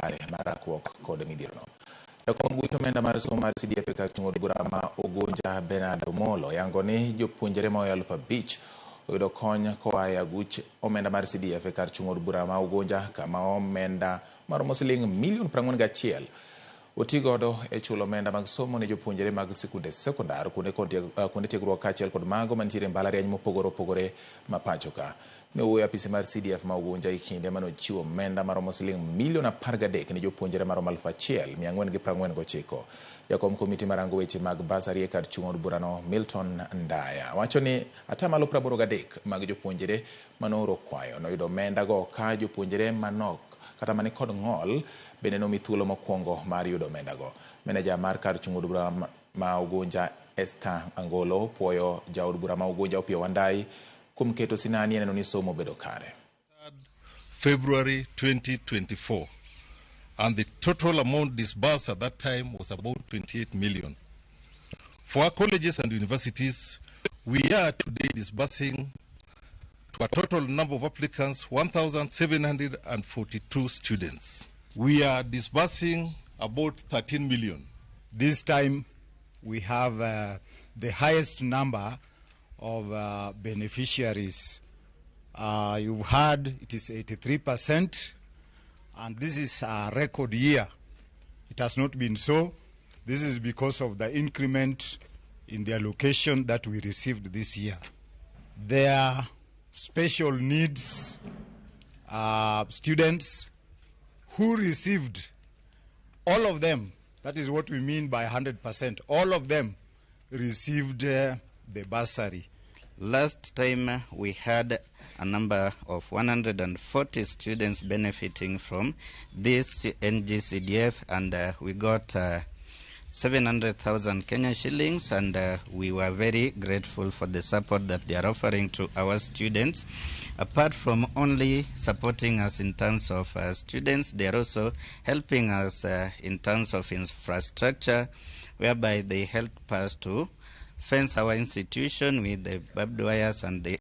makare mar rakruok kod midhierono. Jakom guch omenda mar somo mar CDF e kar chung' od bura ma Ugunja Bernard Omolo yango ni jopuonjre maoyo 5000 oyudo kony koa e aguch omenda mar CDF e kar chung' od bura ma Ugunja kama omenda maromo siling milion 41 otigodo e chulo omenda mag somo ne jopuonjre mag sikunde sekondar kuonde tiegruok kaachiel kod mago mantiere e mbalariany mopogore opogore ma pacho ka. Ne owuoyo apisi mar CDF ma Ugunja e kinde mane ochiwo omenda maromo siling milion 13 ne jopuonjre maromo 1449. Jakom komiti marango weche mag basari e kar chung' od burano Milton Ndaya wacho ni atamalo 83 mag jopuonjre manooro kwayo noyudo omenda go ka jopuonjre manok kata mani kod ng'ol bende nomi thuolo mokwongo mar yudo omenda go. Meneja mar kar chung' od bura ma Ugunja Esther Angolo puoyo jaod bura ma Ugunja Opiyo Wandayi kuom keto sinani e neno ni somo obedo kare. February 2024, and the total amount disbursed at that time was about 28 million. For our colleges and universities, we are today disbursing to a total number of applicants 1,742 students. We are disbursing about 13 million. This time we have the highest number of beneficiaries. You've heard it is 83%, and this is a record year. It has not been so. This is because of the increment in the allocation that we received this year. There are special needs students who received, all of them, that is what we mean by 100%, all of them received the bursary. Last time we had a number of 140 students benefiting from this NGCDF, and we got 700,000 Kenya shillings, and we were very grateful for the support that they are offering to our students. Apart from only supporting us in terms of students, they are also helping us in terms of infrastructure, whereby they help us to fence our institution with the barbed wires and the